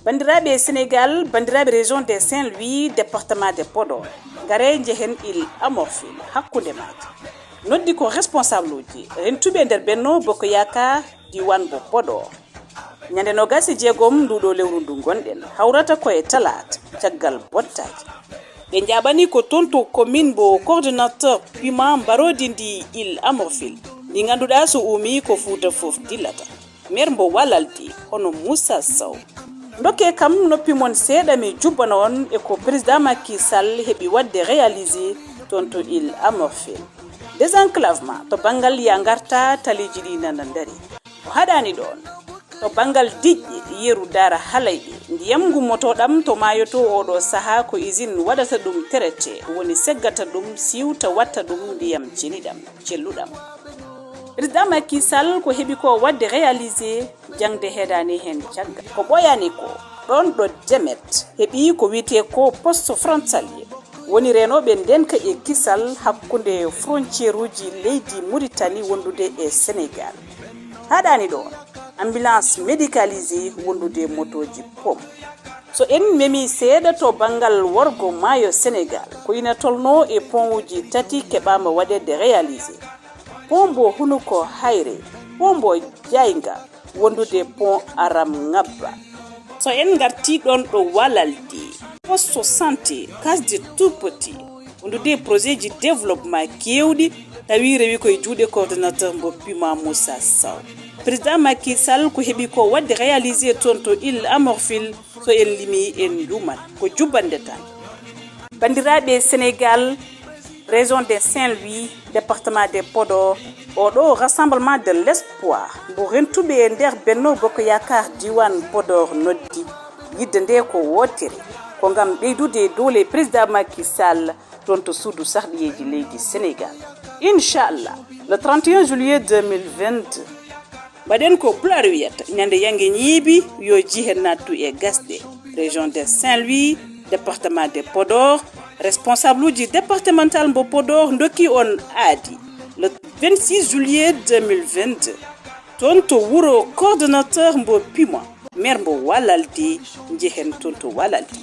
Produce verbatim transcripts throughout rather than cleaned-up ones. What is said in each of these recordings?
Banndiraaɓe Sénégal, banndiraaɓe région de Saint-Louis, département de Podor, ngaree njehen Île à Morphil, hakkunde maaji. Noddi ko responsable'uji rentuɓe nder Benno Bokk Yaakaar diiwaan mbo Podor. Ñande noogas e jeegom nduuɗo lewru ndu ngonɗen, hawrata ko e talaata, caggal bottaaji. Ɓe njaaɓani ko toon to commune mbo coordonnateur piment mbaroodi ndi Île à Morphil, ndi ngannduɗaa so uumii ko Fuuta fof dillata. Maire mbo Walaldi, hono Moussa Sow. Ndokkee kam noppi mon seeɗa, mi jubbana on e ko président Macky Sall heɓi waɗde réalisé toon to Île à Morphil. Désenclavement to banngal yaa ngarta taliiji ɗi nana ndari. O haɗaani ɗoon. To banngal diƴƴe, yeru Daara Halayɓe, ndiyam ngummotoɗam to maayo to oɗo sahaa ko usine waɗata ɗum traité, woni seggata ɗum, siwta, watta ɗum ndiyam ceniɗam, celluɗam. Président Macky Sall ko heɓi ko waɗde réalisé, jaŋde heedaani heen caggal. Ko ɓooyaani ko, ɗoon ɗo Demet heɓi ko wiyetee ko poste frontalier, woni reenooɓe ndeenka e kisal hakkunde frontière uji leydi Mauritanie wondude e Sénégal. Haɗaani ɗoon, ambulance médicalisée wondude motooji pompe. So en memii seeɗa to banngal worgo maayo Sénégal, ko ina tolnoo e pont uji tati keɓaama waɗeede réalisé. Pont mbo Hunuko Hayre, pont mbo Jaaynga, wondude pont Aram Ngabba. So en ngartii ɗoon ɗo Walaldi, poste santé, case des tout petits, wondude projet ji développement keewɗi, tawi rewi koye juuɗe coordonnateur mbo piment Moussa Sow. Président Macky Sall ko heɓi ko waɗde réalisé toon to Île à Morphil, so en limii en njuumat, ko jubbannde tan. Banndiraaɓe Sénégal, région de Saint-Louis, département de Podor, oɗo rassemblement de l'espoir mbo rentuɓe e nder Benno Bokk Yaakaar diiwaan Podor noddi, yidde nde ko wootere, ko ngam ɓeydude doole président Macky Sall toon to suudu sarɗiyeeji leydi Sénégal. Inchallah, le trente et un juillet deux mille vingt-deux, mbaɗen ko Pulaar wiyata, ñande yange ñiibi, yo jiihe nattu e gasɗe. Région de Saint-Louis, département de Podor, responsable uji départemental mbo Podor ndokki on aadi. Le vingt-six juillet deux mille vingt-deux, toon to wuro coordonnateur mbo piment, maire mbo Walaldi, njehen toon to Walaldi.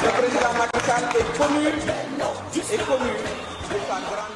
Le président Macky Sall est connu, est connu de sa grande